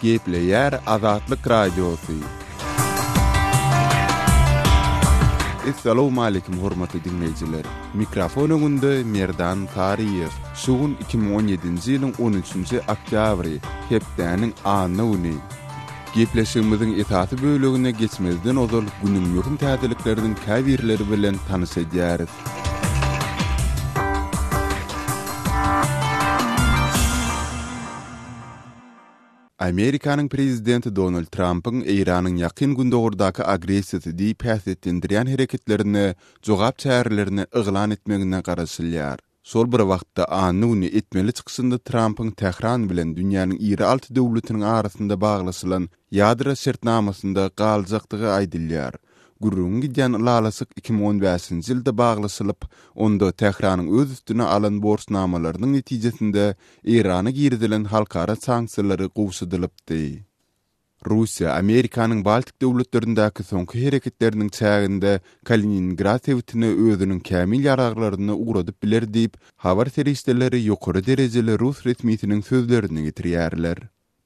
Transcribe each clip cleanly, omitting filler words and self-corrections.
Gepleýär Azatlyk Radiosy. Essalawmaleýkim hormatly diňleýjiler! Mikrofon öňünde Merdan Saryýew. Şu gün 2017-nji ýylyň on üçünji oktýabry, hepdäniň anna güni. Gepleşigimiziň esasy bölegine geçmezden ozal günüň möhüm täzelikleriniň käbirleri bilen tanyş edýäris. Amerikanyň prezidenti Donald Trampyň Eýranyň Ýakyn Gündogardaky agressiýasy diýip häsiýetlendirýän hereketlerine jogap çärelerini yglan etmegine garaşylýar. Şol bir wagtda, anna güni etmeli çykyşynda Trampyň Tähran bilen dünýäniň iri alty döwletiniň arasynda baglaşylan ýadro şertnamasynda galjakdygy aýdylýar. Gürrüňi gidýän ylalaşyk 2015-nji ýylda baglaşylyp, onda Tähranyň öz üstüne alan borçnamalarynyň netijesinde Eýrana girizilen halkara sanksiýalary gowşadylypdy. Russiýa Amerikanyň Baltik döwletlerindäki soňky hereketleriniň çäginde Kaliningrad sebitine özüniň kämil ýaraglaryny ugradyp biler diýip, habar serişdeleri ýokary derejeli rus resmisiniň sözlerini getirýärler.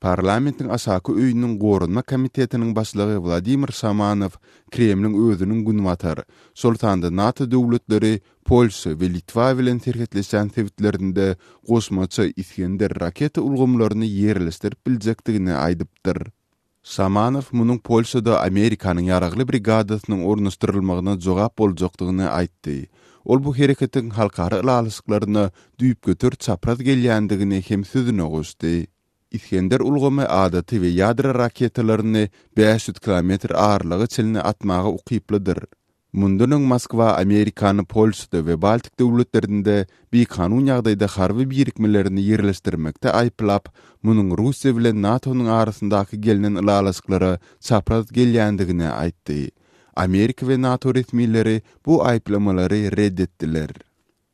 Parlamentiň aşaky öýüniň Goranmak komitetiniň başlygy Wladimir Şamanow Kremliň özüniň günbatar, şol sanda NATO döwletleri Polşa we Litwa bilen serhetleşýän sebitlerinde goşmaça Isgender raketa ulgamlaryny ýerleşdirip biljekdigini aýdypdyr. Şamanow munuň Polşada Amerikanyň ýaragly brigadasynyň ornaşdyrylmagyna jogap boljakdygyny aýtdy. Ol bu hereketiň halkara ylalaşyklaryna düýpgöter çapraz gelýändigini hem sözüne goşdy. Isgender ulgamy adaty we ýadro raketalaryny 500 kilometr aralyga çenli atmaga ukyplydyr. Mundan öň Moskwa Amerikany Polşada we Baltik döwletlerinde bikanun ýagdaýda harby birikmelerini ýerleşdirmekde aýyplap, munuň Russiýa bilen NATO-nyň arasyndaky gelnen ylalaşyklara çapraz gelýändigini aýtdy. Amerika we NATO resmileri bu aýyplamalary red etdiler.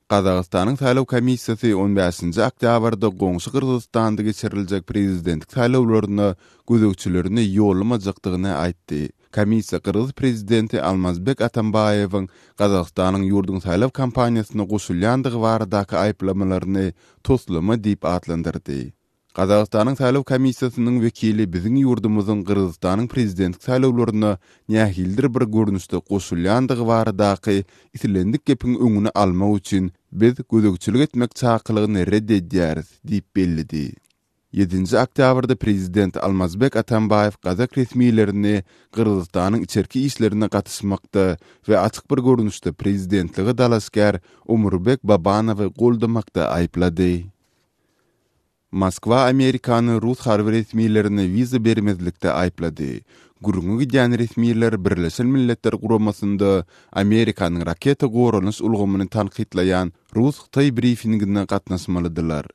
Gazagystanyň saýlaw komissiýasy on bäşinji oktýabrda goňşy Gyrgyzystanda geçiriljek prezidentlik saýlawlaryna gözegçilerini ýollamajakdygyny aýtdy. Komissiýa gyrgyz prezidenti Almazbek Atambaýewiň Gazagystanyň ýurduň saýlaw kampaniýasyna goşulýandygy baradaky aýyplamalaryny toslama diýip atlandyrdy. Gazagystanyň saýlaw komissiýasynyň wekili biziň ýurdumyzyň Gyrgyzystanyň prezidentlik saýlawlaryna nähilidir bir görnüşde goşulýandygy baradaky islendik gepiň öňüni almak üçin biz gözegçilik etmek çakylygyny ret edýäris diýip belledi. Ýedinji oktýabrda prezident Almazbek Atambaýew gazak resmilerini Gyrgyzystanyň içerki işlerine gatyşmakda we açyk bir görnüşde prezidentlige dalaşgär Omurbek Babanowy goldamakda aýyplady. Moskwa Amerikany rus harby resmilerine wiza bermezlikde aýyplady. Gürrüňi gidýän resmiler Birleşen Milletler Guramasynda Amerikanyň raketa goranyş ulgamyny tankytlaýan rus-hytaý brifingine gatnaşmalydylar.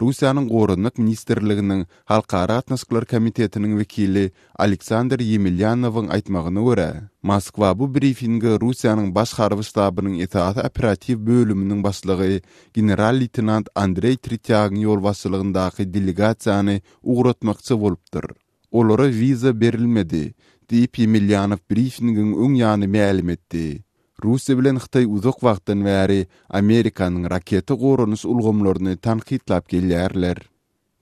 Russiýanyň Goranmak ministrliginiň Halkara gatnaşyklar komitetiniň wekili Aleksandr Ýemelýanowyň aýtmagyna görä, Moskwa bu brifinge Russiýanyň Baş harby ştabynyň esasy operatiw bölüminiň başlygy general-leýtenant Andreý Tretýagyň ýolbaşçylygyndaky delegasiýany ugratmakçy bolupdyr. Olara wiza berilmedi, diýip, Ýemelýanow brifingiň öň ýany mälim etdi. Russiýa bilen Hytaý uzak wagtdan bäri Amerikanyň raketa goranyş ulgamlaryny tankytlap gelýärler.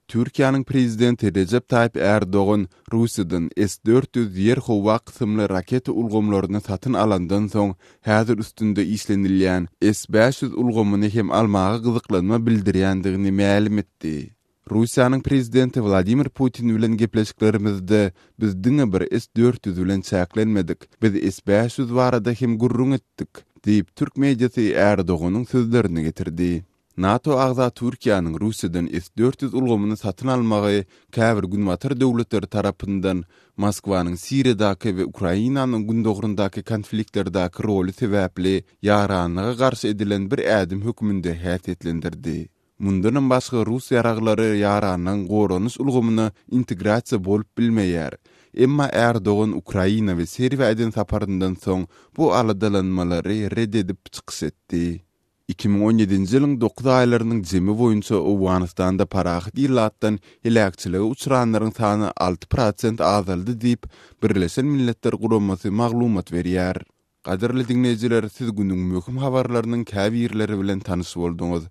Türkiýäniň Prezidenti Rejep Taýyp Ärdogan Russiýadan S 400 ýer-howa kysymly raketa ulgamlaryny satyn alandan soň, häzir üstünde işlenilýän S 500 ulgamyny hem almaga gyzyklanma bildirýändigini mälim etdi. Russiýanyň Prezidenti Wladimir Putin bilen gepleşiklerimizde biz diňe bir S 400 bilen çäklenmedik, biz S 500 barada hem gürrüň etdik, diýip, türk mediasy Ärdoganyň sözlerini getirdi. NATO agza Türkiýäniň Russiýadan S 400 ulgamyny satyn almagy käbir günbatar döwletleri tarapyndan Moskwanyň Siriýadaky we Ukrainanyň gündogaryndaky konfliktlerdäki roly sebäpli ýaranlyga garşy edilen bir ädim hökmünde häsiýetlendirdi. Mundanam başga rus ýaraglary ýaranlygyň goranyş ulgamyna integrasiýa bolup bilmeýär. Emma Ärdogan Ukraina we Serbiýa eden saparyndan soň bu aladalanmalary red edip çykyş etdi. 2017-nji ýylyň dokuz aýlarynyň jemi boýunça Owganystanda parahat ilatdan heläkçilige uçranlaryň sany 6 prosent azaldy diýip, Birleşen Milletler Guramasy maglumat berýär. Gadyrly diňleýjiler, siz günüň möhüm habarlarynyň käbirleri bilen tanyş bolduňyz.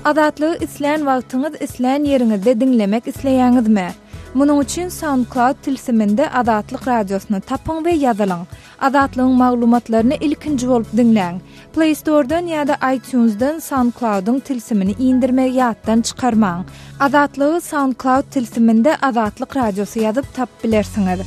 Azatlygy islän wagtyňyz, islän ýeriňizde diňlemek isleýäňizmi? Munuň üçin SoundCloud tilsiminde Azatlyk Radiosyny tapyň we ýazylyň. Azatlygyň maglumatlaryny ilkinji bolup diňläň. Play Store-dan ýa-da iTunes-dan SoundCloud-yň tilsimini indirmegi ýatdan çykarmaň. Azatlygy SoundCloud tilsiminde Azatlyk Radiosy ýazyp tapyp bilersiňiz.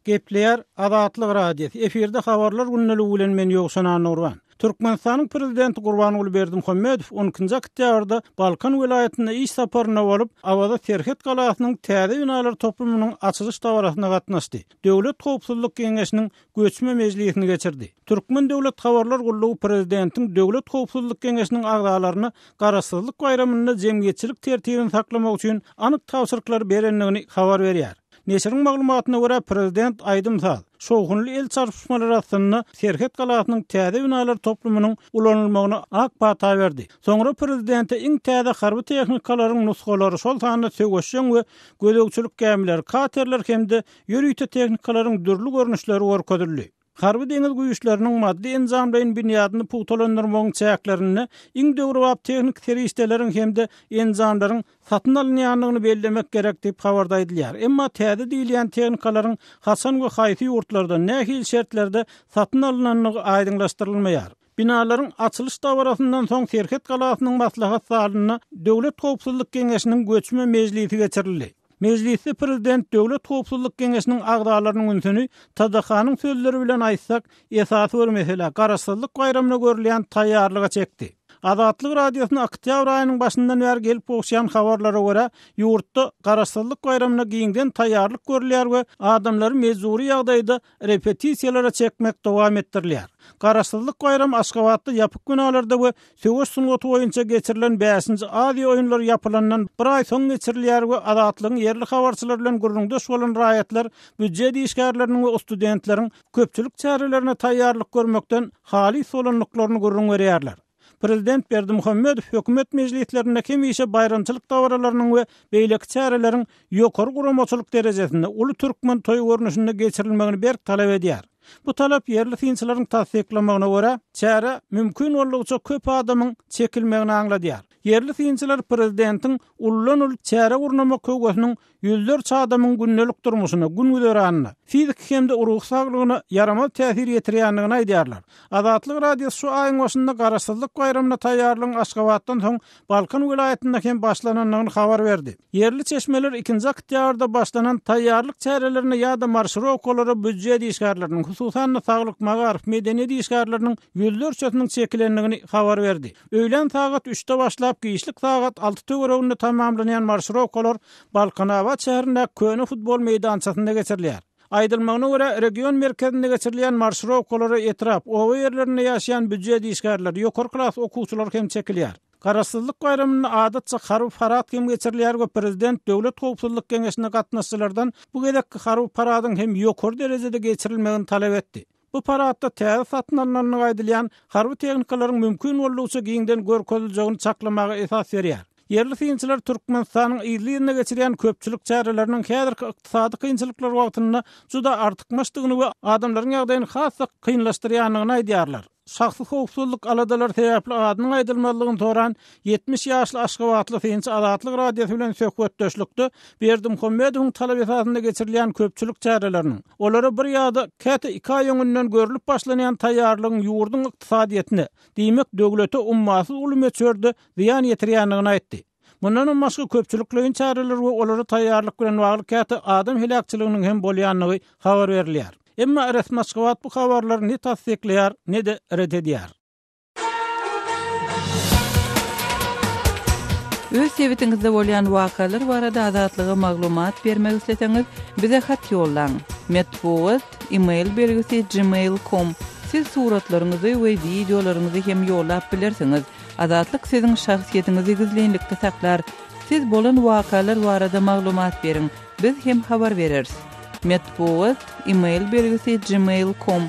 Gepleýär Azatlyk Radiosy, efirde Habarlar gündeligi bilen men Ýowşan Annagurban. Türkmenistanyň Prezidenti Gurbanguly Berdimuhamedow on ikinji oktýabrda Balkan welaýatynda iş saparynda bolup, Awaza serhet galasynyň täze binalar toplumynyň açylyş dabarasyna gatnaşdy, Döwlet howpsuzlyk geňeşiniň göçme mejlisini geçirdi. Türkmen döwlet habarlar gullugy prezidentiň Döwlet howpsuzlyk geňeşiniň agzalaryna Garaşsyzlyk baýramynda jemgyýetçilik tertibini saklamak üçin anyk tabşyryklary berendigini habar berýär. Neşiriň maglumatyna görä, prezident aýdym-saz, şowhunly el çarpyşmalar astynda Serhet galasynyň täze binalar toplumynyň ulanylmagyna ak pata berdi. Soňra prezidente iň täze harby tehnikalaryň nusgalary, şol sanda söweşjeň we gözegçilik gämileri, katerler hem-de ýörite tehnikalaryň dürli görnüşleri görkezildi. Harby-deňiz güýçleriniň maddy-enjamlaýyn binýadyny pugtalandyrmagyň çäklerinde iň döwrebap tehniki serişdeleriň hem-de enjamlaryň satyn alynýandygyny bellemek gerek diýip, habarda aýdylýar. Emma täze diýilýän tehnikalaryň haçan we haýsy ýurtlardan, nähili şertlerde satyn alynandygy aýdyňlaşdyrylmaýar. Binalaryň açylyş dabarasyndan soň Serhet galasynyň maslahat zalynda Döwlet howpsuzlyk geňeşiniň göçme mejlisi geçirildi. Mejlisde prezident Döwlet howpsuzlyk geňeşiniň agzalarynyň ünsüni TDH-nyň sözleri bilen aýtsak, esasy bir meselä, Garaşsyzlyk baýramyna görülýän taýýarlyga çekdi. Azatlyk Radiosyna oktýabr aýynyň başyndan bäri gelip gowuşýan habarlara görä, ýurtda Garaşsyzlyk baýramyna giňden taýýarlyk görülýär we adamlary mejbury ýagdaýda repetisiýalara çekmek dowam etdirilýär. Garaşsyzlyk baýramy Aşgabatda ýapyk binalarda we söweş sungaty boýunça geçirilen bäşinji Aziýa oýunlary ýapylandan bir aý soň geçirilýär we Azatlygyň ýerli habarçylary bilen gürrüňdeş bolan raýatlar býujet işgärleriniň we studentleriň köpçülik çärelerine taýýarlyk görmekden halys bolandyklaryny gürrüň berýärler. Prezident Berdimuhamedow hökümet mejlislerinde hemişe baýramçylyk dabaralarynyň we beýleki çäreleriň ýokary guramaçylyk derejesinde, uly türkmen toýy görnüşinde geçirilmegini berk talap edýär. Bu talap ýerli synçylaryň tassyklamagyna görä, çärä mümkin boldugyça köp adamyň çekilmegini aňladýar. Ýerli synçylar prezidentiň uludan-uly çäre gurnamak höwesiniň ýüzlerçe adamyň gündelik durmuşyna, gün-güzeranyna, fiziki hem-de ruhy saglygyna ýaramaz täsir ýetirýändigini aýdýarlar. Azatlyk Radiosy şu aýyň başynda Garaşsyzlyk baýramyna taýýarlygyň Aşgabatdan soň Balkan welaýatynda hem başlanandygyny habar berdi. Ýerli çeşmeler ikinji oktýabrda başlanan taýýarlyk çärelerine ýa-da marşirowkalara býujet işgärleriniň, hususan-da saglyk, magaryf, medeniýet işgärleriniň ýüzlerçesiniň çekilendigini habar berdi. Öýlän sagat üçde başlap, giçlik sagat alty töwereginde tamamlanýan marşirowkalar Balkanabat şäherindäki köne futbol meýdançasynda geçirilýär. Aýdylmagyna görä, region merkezinde geçirilýän marşirowkalara etrap, oba ýerlerinde ýaşaýan býujet işgärleri, ýokary klas okuwçylary hem çekilýär. Garaşsyzlyk baýramynda adatça harby parad hem geçirilýär we prezident Döwlet howpsuzlyk geňeşine gatnaşyjylardan bu gezekki harby paradyň hem ýokary derejede geçirilmegini talap etdi. Bu paradda täze satyn alnandygy aýdylýan harby tehnikalaryň mümkin boldugyça giňden görkeziljegini çaklamaga esas berýär. Ýerli synçylar Türkmenistanyň yzly-yzyna geçirýän köpçülik çäreleriniň häzirki ykdysady kynçylyklar wagtynda juda artykmaçdygyny we adamlaryň ýagdaýyny has-da kynlaşdyrýandygyny aýdýarlar. Şahsy howpsuzlyk aladalary sebäpli adynyň aýdylmazlygyny soran 70 ýaşly aşgabatly synçy Azatlyk Radiosy bilen söhbetdeşlikde Berdimuhamedowyň talaby esasynda geçirilýän köpçülik çäreleriniň, olara bir ýa-da käte iki aý öňünden görlüp başlanýan taýýarlygyň ýurduň ykdysadyýetine, diýmek, döwlete ummasyz uly möçberde zyýan ýetirýändigini aýtdy. Mundanam başga köpçülikleýin çäreler we olara taýýarlyk bilen bagly käte adam heläkçiliginiň hem bolýandygy habar berilýär. Emma resmi Aşgabat bu habarlary ne tassyklaýar, ne-de ret edýär. Öz sebitiňizde bolýan wakalar barada Azatlyga maglumat bermek isleseňiz, bize hat ýollaň. Metbugat, e-mail belgisi gmail com. Siz suratlaryňyzy we wideolaryňyzy hem ýollap bilersiňiz. Azatlyk siziň şahsyýetiňizi gizlinlikde saklar. Siz bolan wakalar barada maglumat beriň, biz hem habar bereris. Metbugat, e-mail belgisi gmail com.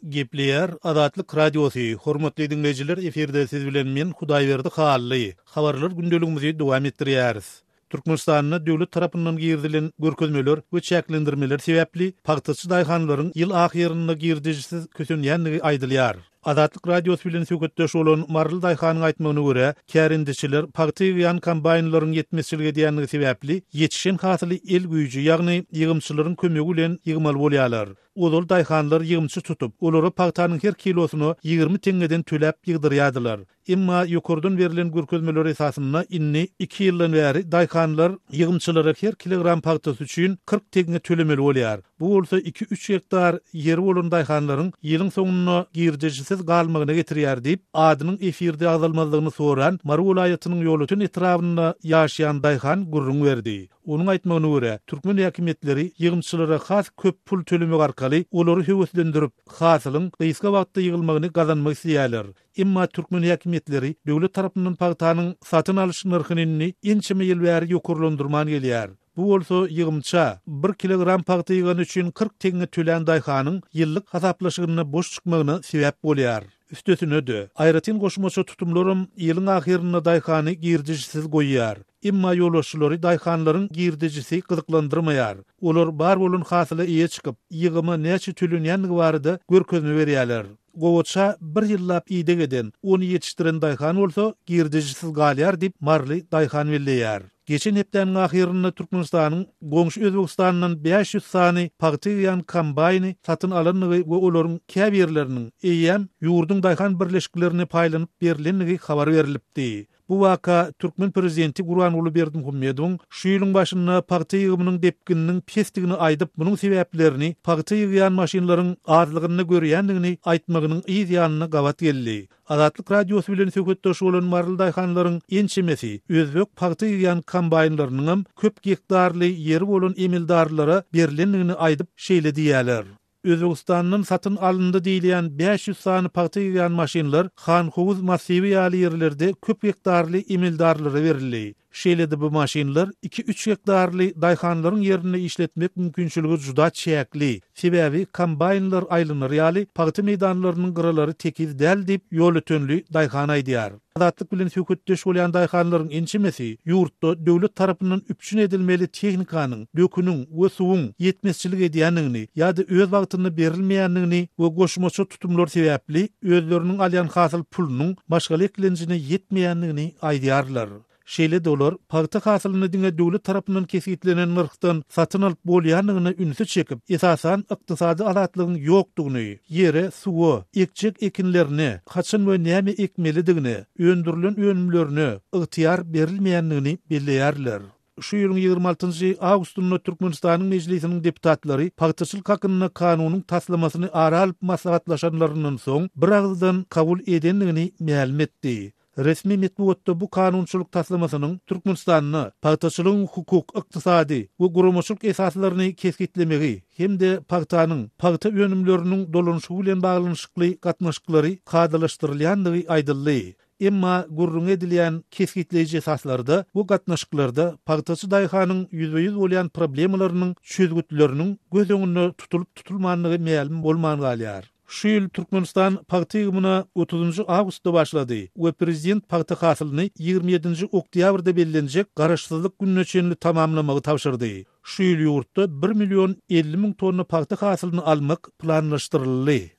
Gepleýär Azatlyk Radiosy, Hormatly diňleýjiler efirde siz bilen men Hudaýberdi Hally. Habarlar gündeligimizi dowam etdirýäris. Türkmenistanda döwlet tarapyndan girizilen görkezmeler we çäklendirmeler sebäpli pagtaçy daýhanlaryň ýyl ahyrynda girdejisiz kösenýändigi aýdylýar. Azatlyk Radiosy bilen söhbetdeş bolan maryly daýhanyň aýtmagyna görä, kärendeçiler pagta ýygýan kombaýnlaryň ýetmezçilik edýändigi sebäpli ýetişen hasyly el güýji, ýagny ýygymçylaryň kömegi bilen ýygmaly bolýarlar. Ozal daýhanlar ýygymçy tutup, olara pagtanyň her kilosyna 20 teňňeden töläp ýygdyrýardylar. Emma ýokardan berlen görkezmeler esasynda indi iki ýyldan bäri daýhanlar ýygymçylara her kilogram pagtasy üçin 40 teňňe tölemeli bolýar. Bu bolsa iki-üç gektar ýeri bolan daýhanlaryň ýylyň soňunda girdejisiz galmagyna getirýär diýip, adynyň efirde agzalmazlygyny soran Mary welaýatynyň Ýolöten etrabynda ýaşaýan daýhan gürrüň berdi. Onuň aýtmagyna görä, türkmen häkimiýetleri ýygymçylara has köp pul tölemek arkaly olary höweslendirip, hasylyň gysga wagtda ýygylmagyny gazanmak isleýärler. Emma türkmen häkimiýetleri döwlet tarapyndan pagtanyň satyn alyş nyrhyny indi ençeme ýyl bäri ýokarlandyrman gelýär. Bu bolsa ýygymça bir kilogram pagta ýygany üçin 40 teňňe tölän daýhanyň ýyllyk hasaplaşygynda boş çykmagyna sebäp bolýar. Üstesine-de, aýratyn goşmaça tutumlaram ýylyň ahyrynda daýhany girdejisiz goýýar. Emma ýolbaşçylary daýhanlaryň girdejisi gyzyklandyrmaýar. Olar bar bolan hasyla eýe çykyp, ýygyma näçe tölenýändigi barada görkezme berýärler. Gowaça bir ýyllap ideg eden, ony ýetişdiren daýhan bolsa girdejisiz galýar diýip, maryly daýhan belleýär. Geçen hepdäniň ahyrynda Türkmenistanyň goňşy Özbegistandan 500 sany pagta ýygýan kombaýny satyn alandygy we olaryň käbirleriniň eýýäm ýurduň daýhan birleşiklerine paýlanyp berlendigi habar berlipdi. Bu waka türkmen prezidenti Gurbanguly Berdimuhamedowyň şu ýylyň başynda pagta ýygymynyň depgininiň pesdigini aýdyp, munuň sebäplerini pagta ýygýan maşynlaryň azlygynda görýändigini aýtmagynyň yz ýanyna gabat geldi. Azatlyk Radiosy bilen söhbetdeş bolan maryly daýhanlaryň ençemesi özbek pagta ýygýan kombaýnlarynyňam köp gektarly ýeri bolan emeldarlara berlendigini aýdyp, şeýle diýýärler. Özbegistandan satyn alyndy diýilýän 500 sany pagta ýygýan maşynlar Hanhowuz massiwi ýaly ýerlerde köp gektarly emeldarlara berildi. Şeýle-de bu maşynlar iki-üç gektarly daýhanlaryň ýerinde işletmek mümkinçiligi juda çäkli. Sebäbi kombaýnlar aýlanar ýaly pagta meýdanlarynyň gyralary tekiz däl diýip, ýolötenli daýhan aýdýar. Azatlyk bilen söhbetdeş bolýan daýhanlaryň ençemesi ýurtda döwlet tarapyndan üpjün edilmeli tehnikanyň, döküniň we suwuň ýetmezçilik edýändigini ýa-da öz wagtynda berilmeýändigini we goşmaça tutumlar sebäpli özleriniň alýan hasyl pulunyň maşgala eklenjine ýetmeýändigini aýdýarlar. Şeýle-de olar pagta hasylyny diňe döwlet tarapyndan kesgitlenen nyrhdan satyn alyp bolýandygyna ünsi çekip, esasan ykdysady azatlygyň ýokdugyny, ýere, suwa, ekjek ekinlerine, haçan we näme ekmelidigine, öndürilen önümlerine ygtyýar berilmeýändigini belleýärler. Şu ýylyň 26 njy awgustynda Türkmenistanyň Mejlisiniň deputatlary pagtaçylyk hakynda kanunyň taslamasyny ara alyp maslahatlaşanlaryndan soň biragyzdan kabul edendigini mälim etdi. Resmi metbugatda bu kanunçylyk taslamasynyň Türkmenistanda pagtaçylygyň hukuk, ykdysady we guramaçylyk esaslaryny kesgitlemegi hem-de pagtanyň, pagta önümleriniň dolanyşygy bilen baglanyşykly gatnaşyklary kadalaşdyrylýandygy aýdyldy. Emma gürrüňi edilýän kesgitleýji esaslarda bu gatnaşyklarda pagtaçy daýhanyň ýüzbe-ýüz bolýan problemalarynyň çözgütleriniň göz öňünde tutulyp-tutulmandygy mälim bolman galýar. Şu ýyl Türkmenistan pagta ýygymyna otuzynjy awgustda başlady we prezident pagta hasylyny 27-nji oktýabrda bellenjek Garaşsyzlyk gününe çenli tamamlamagy tabşyrdy. Şu ýyl ýurtda bir million 50 müň tonna pagta hasylyny almak planlaşdyryldy.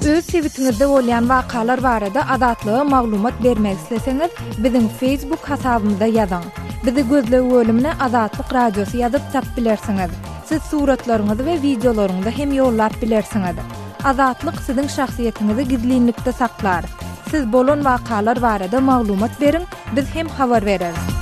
Öz sebitiňizde bolýan wakalar barada Azatlyga maglumat bermek isleseňiz, biziň Facebook hasabymyza ýazyň. Bizi gözleg bölümine Azatlyk Radiosy ýazyp tapyp bilersiňiz. Siz suratlaryňyzy we wideolaryňyzy hem ýollap bilersiňiz. Azatlyk siziň şahsyýetiňizi gizlinlikde saklar. Siz bolan wakalar barada maglumat beriň, biz hem habar bereris.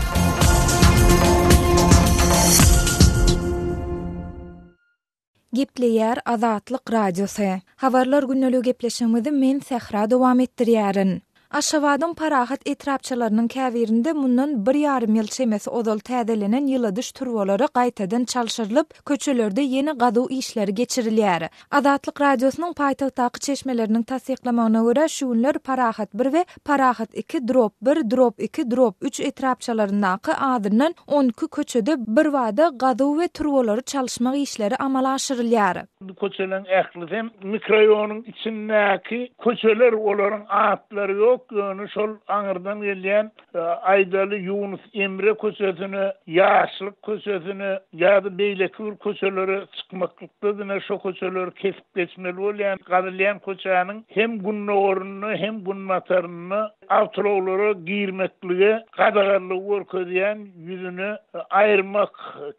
Gepleýär Azatlyk Radiosy. Habarlar gündeligi gepleşigimizi men Sähra dowam etdirýärin. Aşgabadyň Parahat etrapçalarynyň käbirinde mundan bir ýarym ýyl çemesi ozal täzelenen ýyladyş turbalary gaýtadan çalşyrylyp, köçelerde ýene gazuw işleri geçirilýär. Azatlyk Radiosynyň paýtagtdaky çeşmeleriniň tassyklamagyna görä, şu günler Parahat bir we Parahat iki, Drop bir, Drop iki, Drop üç etrapçalaryndaky azyndan 12 köçede birbada gazuw we turbalary çalyşmak işleri amala aşyrylýar. Bu köçeleriň ählisi hem mikroýonyň içindäki köçeler, olaryň atlary ýok. ýok, ýöne şol aňyrdan gelýän aýdaly Ýunus Emre köçesine, Ýaşlyk köçesine ýa-da beýleki bir köçelere çykmaklykda diňe şo köçeleri kesip geçmeli bolýan. Gazylýan köçäniň hem gündogarynda, hem günbatarynda awtoulaglara girmeklige gadaganlygy görkezýän ýüzüne aýyrmak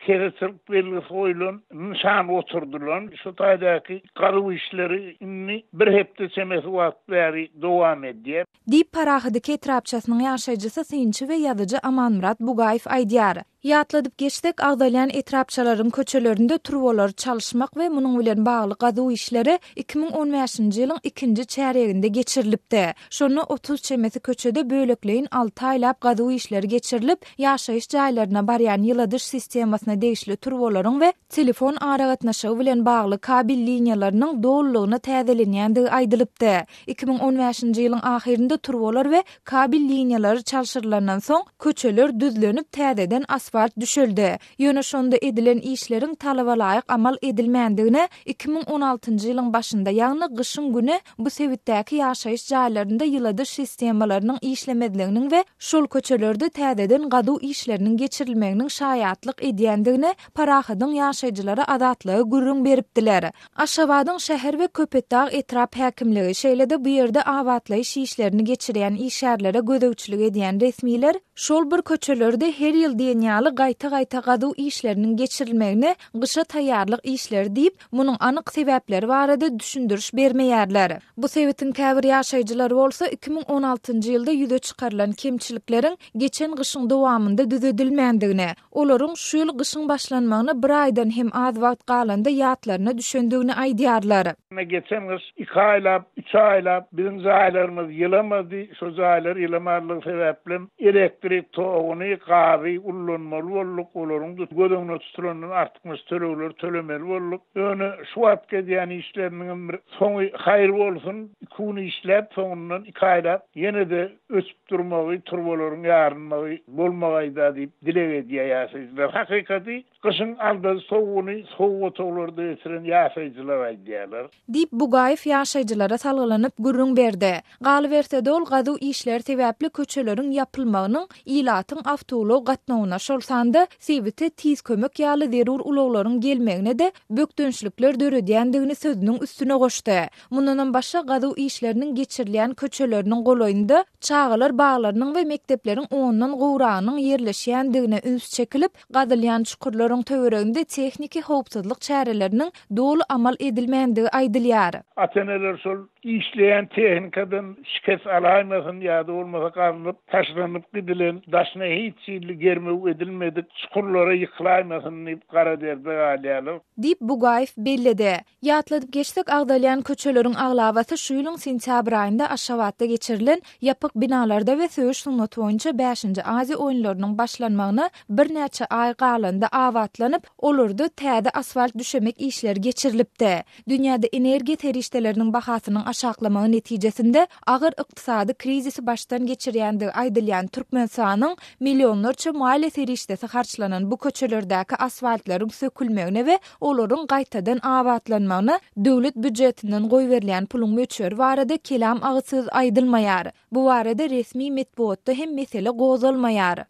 keseçilik belgisi goýlan nyşan oturdylan. Şu taýdaky gazuw işleri indi bir hepde çemesi wagt bäri dowam edýär. Diýip, Parahadyky etrapçasynyň ýaşaýjysy, synçy we ýazyjy Amanmyrat Bugaýew aýdýar. Ýatladyp geçsek, agzalýan etrapçalaryň köçelerinde turbalary çalyşmak we munuň bilen bagly gazuw işleri 2015-nji ýylyň ikinji çärýeginde geçirilipdi. Şonda 30 çemesi köçede bölekleýin alty aýlap gazuw işleri geçirilip, ýaşaýyş jaýlaryna barýan ýyladyş sistemasyna degişli turbalaryň we telefon aragatnaşygy bilen bagly kabel liniýalarynyň dolulygyna täzelenýändigi aýdylypdy. 2015-nji ýylyň ahyrynda turbalar we kabel liniýalary çalşyrylandan soň, köçeler düzlenip, täzeden asfalt düşeldi. Ýöne şonda edilen işleriň talabalaýyk amal edilmändigine 2016-njy ýylyň başynda, ýagny gyşyň güni bu sebitdäki ýaşaýyş jaýlarynda ýyladyş sistemalarynyň işlemezliginiň we şol köçelerde täzeden gazuw işleriniň geçirilmeginiň şaýatlyk edýändigine Parahadyň ýaşaýjylary Azatlyga gürrüň beripdiler. Aşgabadyň şäher we Köpetdag etrap häkimligi, şeýle-de bu ýerde abatlaýyş işlerini geçirýän işgärlere gözegçilik edýän resmiler şol bir köçelerde her ýyl diýen ýaly gaýta-gaýta gazuw işleriniň geçirilmegini gyşa taýýarlyk işleri diýip, munuň anyk sebäpleri barada düşündiriş bermeýärler. Bu sebitiň käbir ýaşaýjylary bolsa 2016-njy ýylda ýüze çykarylan kemçilikleriň geçen gyşyň dowamynda düzedilmändigini, Olaryň şu ýyl gyşyň başlanmagyna bir aýdan hem az wagt galanda ýatlaryna düşendigini aýdýarlar. Geçen gyş iki aýlap, üç aýlap biziň jaýlarymyz ýylamady. Şo jaýlar ýylamanlygy sebäplem elektrik toguny, gazy ullanmaly bolduk. Olaryň göz öňünde tutulandan artykmaç tölegleri tölemeli bolduk. Ýöne şu wagtky edýän işleriniňem bir soňy haýyr bolsun. Iki gün işläp, soňundan iki aýlap ýene-de öçüp durmagy, turbalaryň ýarylmagy bolmagaýda diýip dileg edýär ýaşaýjylar. Hakykaty gyşyň aldajy sowugyny sowuk otaglarda geçiren ýaşaýjylar aýdýarlar. Diýip, Bugaýew ýaşaýjylara salgylanyp gürrüň berdi. Galyberse-de, ol gazuw işleri sebäpli köçeleriň ýapylmagynyň ilatyň awtoulag gatnawyna, şol sanda sebite tiz kömek ýaly zerur ulaglaryň gelmegine-de bökdençlikler döredýändigini sözüniň üstüne goşdy. Mundanam başga gazuw işleriniň geçirilýän köçeleriniň golaýynda çagalar baglarynyň we mekdepleriň ondan gowragynyň ýerleşýändigine üns çekilip, gazylýan çukurlaryň töwereginde tehniki howpsuzlyk çäreleriniň doly amal edilmändigi aýdylýar. Ata-eneler şol işleýän tehnikadan şikes alaýmasyn ýa-da bolmasa gazylyp, taşlanyp gidilen, daşyna hiç hili germew edilmedik çukurlara ýykylaýmasyn diýip gara derde galýarlar. Diýip, Bugaýew belledi. Ýatladyp geçsek, agzalýan köçeleriň aglabasy şu ýylyň sentýabr aýynda Aşgabatda geçirilen ýapyk binalarda we söweş sungaty boýunça bäşinji Aziýa oýunlarynyň başlanmagyna birnäçe aý galanda abatlanyp, olarda täze asfalt düşemek işleri geçirilipdi. Dünýäde energiýa serişdeleriniň bahasynyň aşaklamagy netijesinde agyr ykdysady krizisi başdan geçirýändigi aýdylýan Türkmenistanyň millionlarça maliýe serişdesi harçlanan bu köçelerdäki asfaltlaryň sökülmegine we olaryň gaýtadan abatlanmagyna döwlet býujetinden goýberilýän puluň möçberi barada kelam agyz söz aýdylmaýar. Bu barada resmi metbugatda hem mesele gozgalmaýar.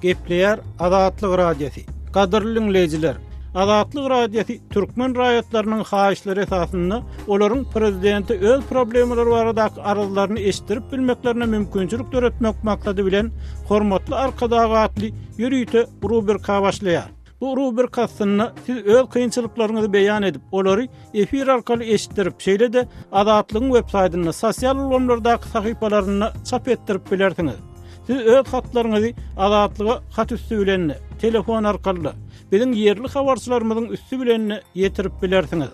Gepleýär Azatlyk Radiosy. Gadyrly diňleýjiler! Azatlyk Radiosy türkmen raýatlarynyň haýyşlary esasynda olaryň prezidente öz problemalary baradaky arzlaryny eşitdirip bilmeklerine mümkinçilik döretmek maksady bilen Hormatly Arkadag atly ýörite rubrika başlaýar. Bu rubrika astynda siz öz kynçylyklaryňyzy beýan edip, olary efir arkaly eşitdirip, şeýle-de Azatlygyň web saýtynda, sosial ulgamlardaky sahypalarynda çap etdirip bilersiňiz. Siz öz hatlaryňyzy Azatlyga hat üsti bilen-de, telefon arkaly-da, biziň ýerli habarçylarymyzyň üsti bilen-de ýetirip bilersiňiz.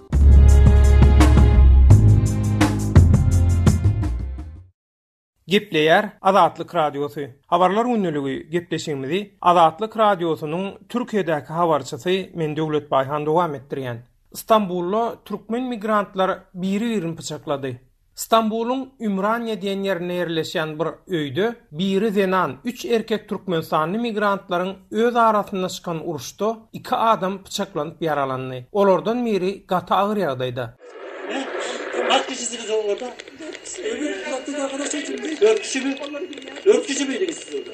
Gepleýär Azatlyk Radiosy. Habarlar gündeligi gepleşigimizi Azatlyk Radiosynyň Türkiýedäki habarçysy men Döwlet Baýhan dowam etdirýän. Stambulda türkmen migrantlar biri-birini pyçaklady. Stambulyň Ümraniýe diýen ýerinde ýerleşýän bir öýde biri zenan, üç erkek türkmenistanly migrantlaryň öz arasynda çykan uruşda iki adam pyçaklanyp ýaralandy. Olardan biri gaty agyr ýagdaýda. Kaç kişisiniz orada? 4 kişi. Öbür taraftaki arkadaşlar kimdi? 4 kişi mi? 4 kişi miydiniz siz orada?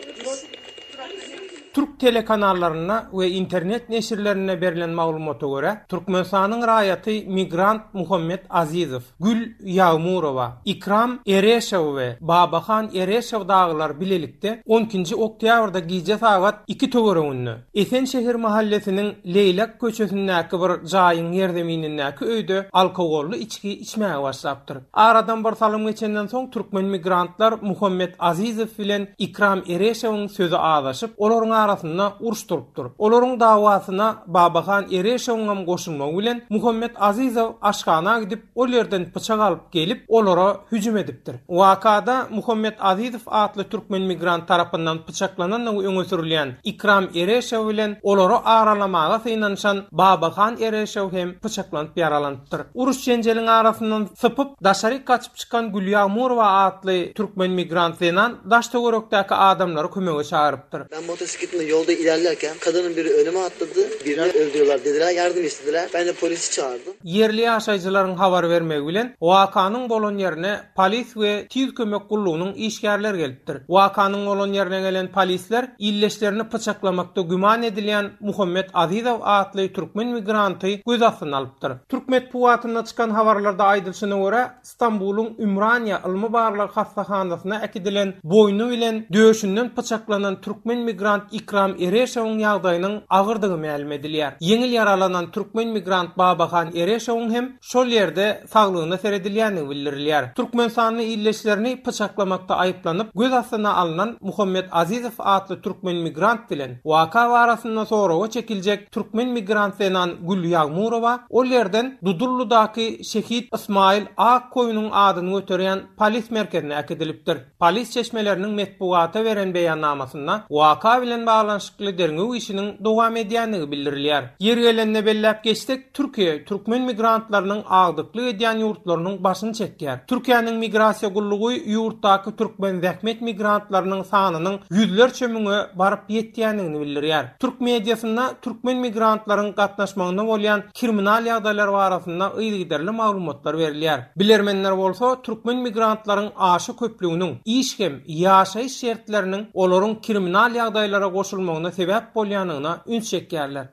Türk telekanallarynda we internet neşirlerinde berlen maglumata görä, Türkmenistanyň raýaty migrant Muhammet Azizow, Gül Ýagmurowa, Ikram Ereşow we Babahan Ereşow dagylar bilelikde on ikinji oktýabrda gije sagat iki töwereginde Esen şäher mahallesiniň Leýlek köçesindäki bir jaýyň ýerzeminindäki öýde alkogolly içgi içmäge başlapdyr. Aradan bir salym geçenden soň türkmen migrantlar Muhammet Azizow bilen Ikram Ereşowyň sözi azaşyp, olaryň arasynda uruş turupdyr. Olaryň dawasyna Babahan Ereşowyňam goşulmagy bilen Muhammet Azizow aşhana gidip, ol ýerden pyçak alyp gelip, olara hüjüm edipdir. Wakada Muhammet Azizow atly türkmen migrant tarapyndan pyçaklanandygy öňe sürülýän Ikram Ereşow bilen olary aralamaga synanyşan Babahan Ereşow hem pyçaklanyp ýaralanypdyr. Uruş-jenjeliň arasyndan sypyp, daşaryk gaçyp çykan Gülýagmurowa atly türkmen migrant zenan daş-töwerekdäki adamlary kömege çagyrypdyr. Ben motosikletimle yolda ilerlerken kadının biri önüme atladı, birini öldürüyorlar dediler, yardım istediler. Ben de polisi çağırdım. Ýerli ýaşaýjylaryň habar bermegi bilen, wakanyň bolan ýerine polis we tiz kömek gullugynyň işgärleri gelipdir. Wakanyň bolan ýerine gelen polisler ildeşlerini pyçaklamakda güman edilýän Muhammet Azizow atly türkmen migranty göz astyna alypdyr. Türk metbugatynda çykan habarlarda aýdylyşyna görä, Stambulyň Ümraniýe ylmy-barlag hassahanasyna äkidilen boýny bilen döşünden pyçaklanan türkmen migrant Ikram Ereşowyň ýagdaýynyň agyrdygy mälim edilýär. Ýeňil ýaralanan türkmen migrant Babahan Ereşowyň hem şol ýerde saglygyna seredilýändigi bildirilýär. Türkmenistanly ildeşlerini pyçaklamakda aýyplanyp, göz astyna alnan Muhammet Azizow atly türkmen migrant bilen waka barasynda soraga çekiljek Türkmen migrant zenan Gül Ýagmurowa ol ýerden Dudulludaky şehit Ysmaýyl Akgoýunyň adyny göterýän polis merkezine äkidilipdir. Polis çeşmeleriniň metbugata beren beýannamasynda waka bilen baglanyşykly derňew işiniň dowam edýändigi bildirilýär. Ýeri gelende belläp geçsek, Türkiýe türkmen migrantlarynyň agdyklyk edýän ýurtlarynyň başyny çekýär. Türkiýäniň Migrasiýa gullugy ýurtdaky türkmen zähmet migrantlarynyň sanynyň ýüzlerçe müňe baryp ýetýändigini bildirýär. Türk mediasynda türkmen migrantlaryň gatnaşmagynda bolýan kriminal ýagdaýlar barasynda yzygiderli maglumatlar berilýär. Bilermenler bolsa türkmen migrantlaryň aşa köplüginiň iş hem ýaşaýyş şertleriniň olaryň kriminal ýagdaýlara goşulmagyna sebäp bolýandygyna üns çekýärler.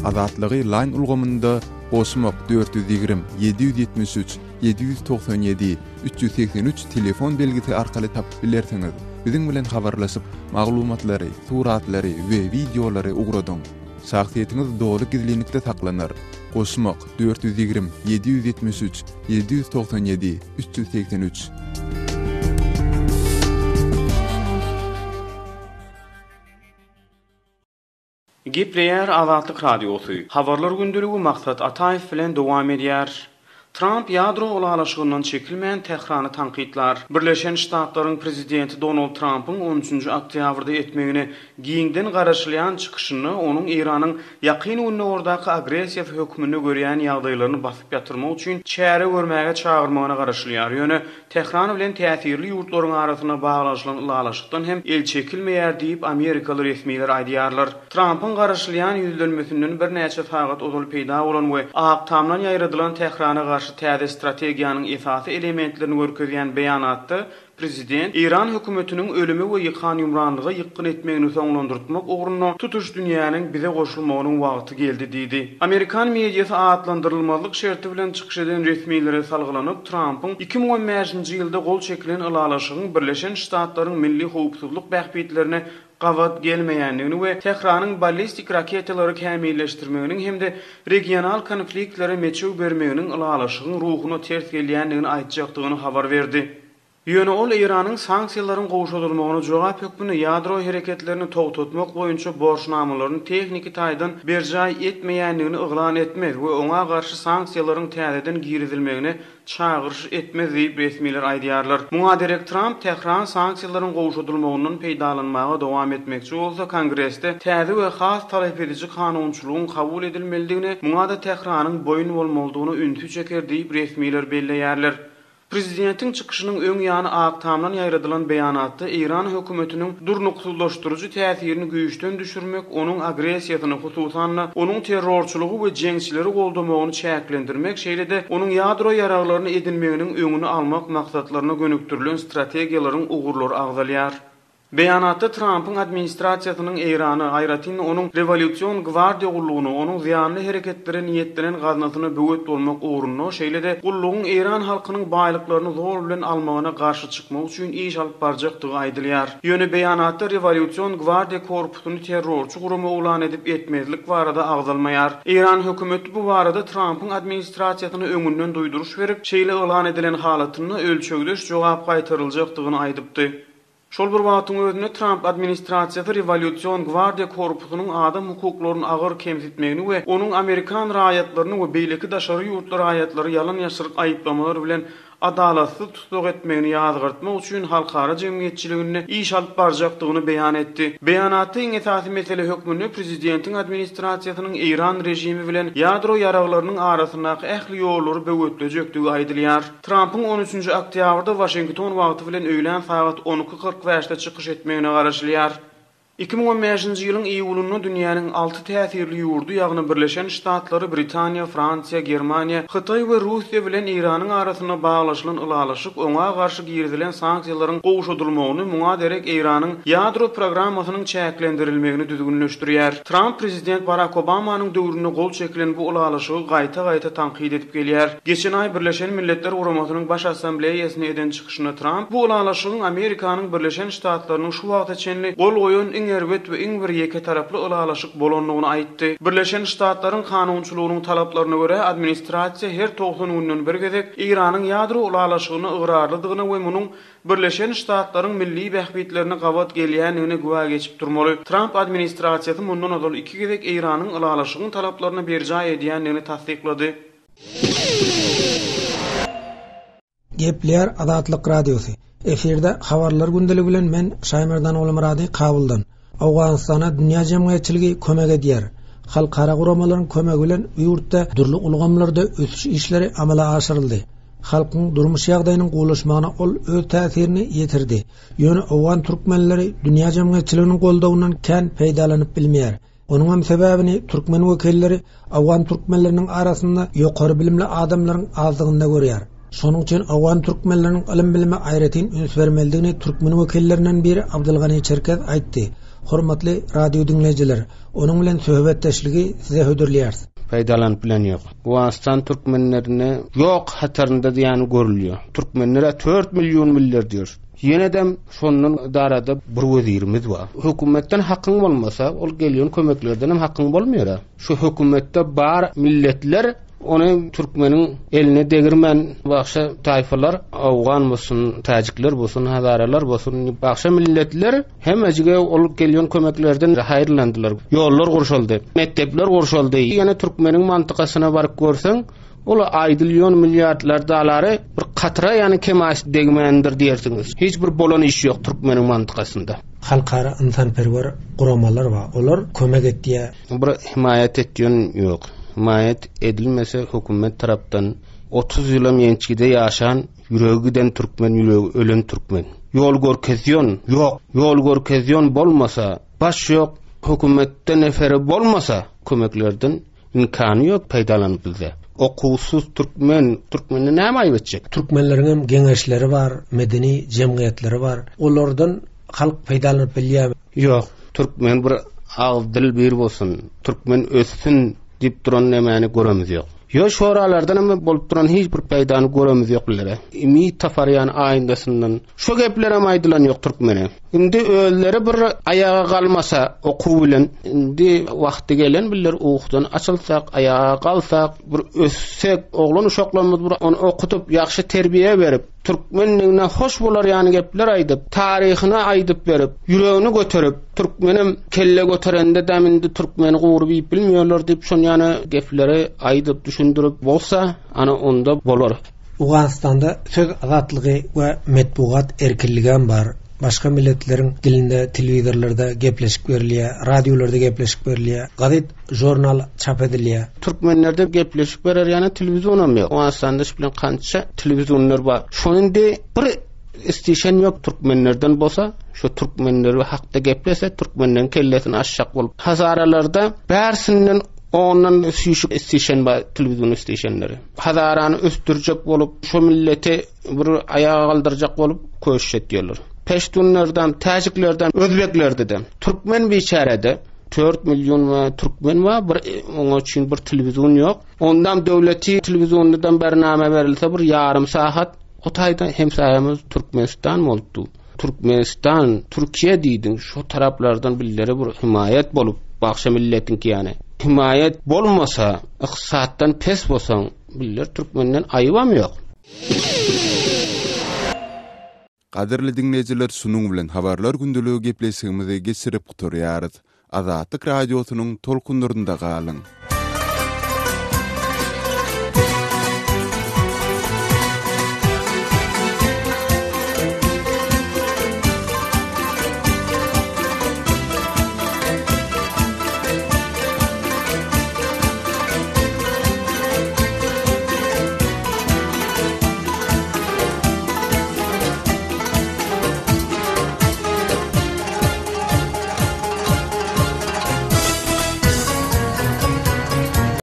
Azatlygy Line ulgamynda goşmak 420 773 797 383 telefon belgisi arkaly tapyp bilersiňiz. Biziň bilen habarlaşyp, maglumatlary, suratlary we wideolary ugradyň. Şahsyýetiňiz doly gizlinlikde saklanar. Goşmak 420 773 797 383. Gepleýär Azatlyk Radiosy, Habarlar gündeligi Maksat Ataýew bilen dowam edýär. Tramp ýadro ylalaşygyndan çekilmän Tährany tankytlar. Birleşen Ştatlaryň prezidenti Donald Trampyň on üçünji oktýabrda etmegine giňden garaşylýan çykyşynda onuň Eýranyň Ýakyn Gündogardaky agressiýasy hökmünde görýän ýagdaýlaryny basyp ýatyrmak üçin çäre görmäge çagyrmagyna garaşylýar. Ýöne Tähran bilen täsirli ýurtlaryň arasynda baglanyşylan ylalaşykdan hem el çekilmeýär diýip, amerikaly resmiler aýdýarlar. Trampyň garaşylýan ýüzlenmesinden birnäçe sagat ozal peýda bolan we Ak Tamdan ýaýradylan Tährana garşy täze strategiýanyň esasy elementlerini görkezýän beýanatda Prezident, Eýran hökümetiniň ölüme we ýykan-ýumranlyga ýykgyn etmegini soňlandyrtmak ugrunda tutuş dünýäniň bize goşulmagynyň wagty geldi diýdi. Amerikan mediasy atlandyrylmazlyk şerti bilen çykyş eden resmilere salgylanyp, Trampyň 2015-nji ýylda gol çekilen ylalaşygyň Birleşen Ştatlaryň milli howpsuzlyk bähbitlerine gabat gelmeýändigini we Tähranyň ballistik raketalary kämilleşdirmeginiň hem-de regional konfliktlere meçew bermeginiň ylalaşygyň ruhuna ters gelýändigini aýtjakdygyny habar berdi. Ýöne ol Eýranyň sanksiýalaryň gowşadylmagyna jogap hökmünde ýadro hereketlerini togtatmak boýunça borçnamalaryny tehniki taýdan berjaý etmeýändigini yglan etmez we oňa garşy sanksiýalaryň täzeden girizilmegine çagyryş etmez diýip, resmiler aýdýarlar. Muňa derek Tramp Tähran sanksiýalaryň gowşadylmagyndan peýdalanmaga dowam etmekçi bolsa, Kongresde täze we has talap ediji kanunçylygyň kabul edilmelidigine, muňa-da Tähranyň boýun bolmalydygyna ünsi çeker diýip, resmiler belleýärler. Prezidentiň çykyşynyň öň ýany Ak Tamdan ýaýradylan beýanatda Eýran hökümetiniň durnuksyzlaşdyryjy täsirini güýçden düşürmek, onuň agressiýasyny, hususan-da, onuň terrorçylygy we jeňçileri goldamagyny çäklendirmek, şeýle-de onuň ýadro ýaraglaryny edinmeginiň öňüni almak maksatlaryna gönükdirilen strategiýalaryň ugurlary agzalýar. Beýanatda Trampyň administrasiýasynyň Eýrana, aýratyn-da onuň Rewolýusion gwardiýa gullugyna, onuň zyýanly hereketlere niýetlenen gaznasyna böwet bolmak ugrunda, şeýle-de gullugyň eýran halkynyň baýlyklaryny zor bilen almagyna garşy çykmak üçin iş alyp barjakdygy aýdylýar. Ýöne beýanatda Rewolýusion gwardiýa korpusyny terrorçy gurama yglan edip etmezlik barada agzalmaýar. Eýran hökümeti bu barada Trampyň administrasiýasyna öňünden duýduryş berip, şeýle yglan edilen halatynda ölçegdeş jogap gaýtaryljakdygyny aýdypdy. Şol bir wagtyň özünde Tramp administrasiýasy Rewolýusion gwardiýa korpusynyň adam hukuklaryny agyr kemsitmegini we onuň amerikan raýatlaryny we beýleki daşary ýurtly raýatlary ýalan-ýaşryk aýyplamalar bilen adalatsyz tussag etmegini ýazgartmak üçin halkara jemgyýetçiliginde iş alyp barjakdygyny beýan etdi. Beýanatda iň esasy mesele hökmünde prezidentiň administrasiýasynyň eýran režimi bilen ýadro ýaraglarynyň arasyndaky ähli ýollary böwetlejekdigi aýdylýar. Trampyň on üçünji oktýabrda Waşington wagty bilen öýlän sagat 12 45-de çykyş etmegine garaşylýar. 2015-nji ýylyň iýulynda dünýäniň alty täsirli ýurdy, ýagny Birleşen Ştatlary, Britaniýa, Fransiýa, Germaniýa, Hytaý we Russiýa bilen Eýranyň arasynda baglaşylan ylalaşyk oňa garşy girizilen sanksiýalaryň gowşadylmagyny, muňa derek Eýranyň ýadro programmasynyň çäklendirilmegini düzgünleşdirýär. Tramp prezident Barak Obamanyň döwründe gol çekilen bu ylalaşygy gaýta-gaýta tankyt edip gelýär. Geçen aý Birleşen Milletler Guramasynyň Baş Assambleýasynda eden çykyşynda Tramp bu ylalaşygyň Amerikanyň Birleşen Ştatlarynyň şu wagta çenli gol goýan iň erbet we iň bir ýeketaraply ylalaşyk bolandygyny aýtdy. Birleşen Ştatlaryň kanunçylygynyň talaplaryna görä, administrasiýa her 90 günden bir gezek Eýranyň ýadro ylalaşygyna ygrarlydygyna we munuň Birleşen Ştatlaryň milli bähbitlerine gabat gelýändigine güwä geçip durmaly. Tramp administrasiýasy mundan ozal iki gezek Eýranyň ylalaşygyň talaplaryny berjaý edýändigini tassyklady. Gepleýär Azatlyk Radiosy. Efirde Habarlar gündeligi bilen men Şaýmerdan Ogulmyrady Kabuldan. Owganystana dünýä jemgyýetçiligi kömek edýär. Halkara guramalaryň kömegi bilen bu ýurtda dürli ulgamlarda ösüş işleri amala aşyryldy. Halkyň durmuş ýagdaýynyň gowulaşmagyna ol öz täsirini ýetirdi. Ýöne owgan türkmenleri dünýä jemgyýetçiliginiň goldawyndan kän peýdalanyp bilmeýär. Onuňam sebäbini türkmen wekilleri owgan türkmenleriniň arasynda ýokary bilimli adamlaryň azdygynda görýär. Şonuň üçin owgan türkmenleriniň ylym-bilime aýratyn üns bermelidigini türkmen wekillerinden biri Abdylgany Çerkez aýtdy. Hormatly radio diňleýjiler, onuň bilen söhbetdeşligi size hödürleýäris. Peýdalanyp bilen ýok. Owganystan türkmenlerine ýok hatarynda diýýäni görülýär. Türkmenler-ä 4 million miller diýer. Ýenedem şondan ydarada bir wezirimiz bar. Hökümetden hakyň bolmasa, ol gelýän kömeklerdenem hakyň bolmaýar-a. Şu hökümetde bar milletler ony türkmeniň eline degirmän bagşa taýfalar, owgan bolsun, täjikler bolsun, hazaralar bolsun, bagşa milletler hemmejige ol gelýän kömeklerden haýyrlandylar. Ýollar gurşaldy, mekdepler gurşaldy. Ýene türkmeniň mantykasyna baryp görseň, Ol aýdylýan milliardlar dolary bir katra ýany kemaş degmändir diýersiňiz. Hiç bir bolan iş ýok türkmeniň mantykasynda. Halkara ynsanperwer guramalar bar. Olar kömek etýär. Bir himaýat etýän ýok. Himaýat edilmese hökümet tarapdan 30 ýylam ýençgide ýaşan ýüregi giden türkmen ýüregi ölen türkmen. Ýol görkezýän ýok. Ýol görkezýän bolmasa baş ýok hökümetde neferi bolmasa kömeklerden Imkany ýok peýdalanyp bilse. Okuwsyz türkmen, türkmende näme aýyp etjek? Türkmenleriňem geňeşleri bar, medeni jemgyýetleri bar. Olardan halk peýdalanyp bilýärmi? Ýok. Türkmen bir agyz dil bir bolsun, türkmen össün diýip duran nemäni göremiz ýok. Ýo şoralardan hem bolup duran hiç bir peýdany göremiz ýok bilere. Ümit tapar ýany aýyndasyndan. Şo geplerem aýdylan ýok türkmene. Indi özleri bir aýaga galmasa okuw bilen, indi wagty gelen biller ukudan açylsak, aýaga galsak, bir össek, oglan uşaklarymyz bir ony okudyp, ýagşy terbiýe berip, türkmenligine hoş bolar ýaly gepler aýdyp, taryhyny aýdyp berip, ýüregini göterip, türkmenem kelle göterende däm indi türkmeni gury iýip bilmiýorlar diýip şon ýaly gepleri aýdyp düşündirip bolsa, ana onda bolar. Owganystanda söz azatlygy we metbugat erkinligem bar. Başga milletleriň dilinde telewizorlarda gepleşik berilýär, radiolarda gepleşik berilýär, gazet, žurnal çap edilýär. Türkmenlerde gepleşik berer ýaly telewizionam ýok. Owganystanda şu bilen kança telewizionlar bar. Şony indi bir istişen ýok türkmenlerden bolsa, şu türkmenler hakda geplese, türkmenleň kellesini aşjak bolup. Hazaralarda bärsinden ondan süýşüp istişen bar telewizion istişenleri. Hazarany ösdürjek bolup, şu milleti bir aýaga galdyrjak bolup köşüş etýärler. Peştunlardan, täjiklerden, özbeklerde-de. Türkmen biçärede 4 million türkmen bar, bir oňa üçin bir telewizion ýok. Ondam döwleti telewiziondan bername berilse bir ýarym sagat o taýda hemsaýamyz Türkmenistan bolupdy. Türkmenistan, Türkiýe diýdiň, şu taraplardan billere bir himaýat bolup, bagşa milletiňki ýany. Himaýat bolmasa, ykdysatdan pes bolsaň, biller türkmenden aýybam ýok. Gadyrly diňleýjiler şunuň bilen Habarlar gündeligi gepleşigimizi geçirip gutarýarys. Azatlyk Radiosynyň tolkunlarynda galyň!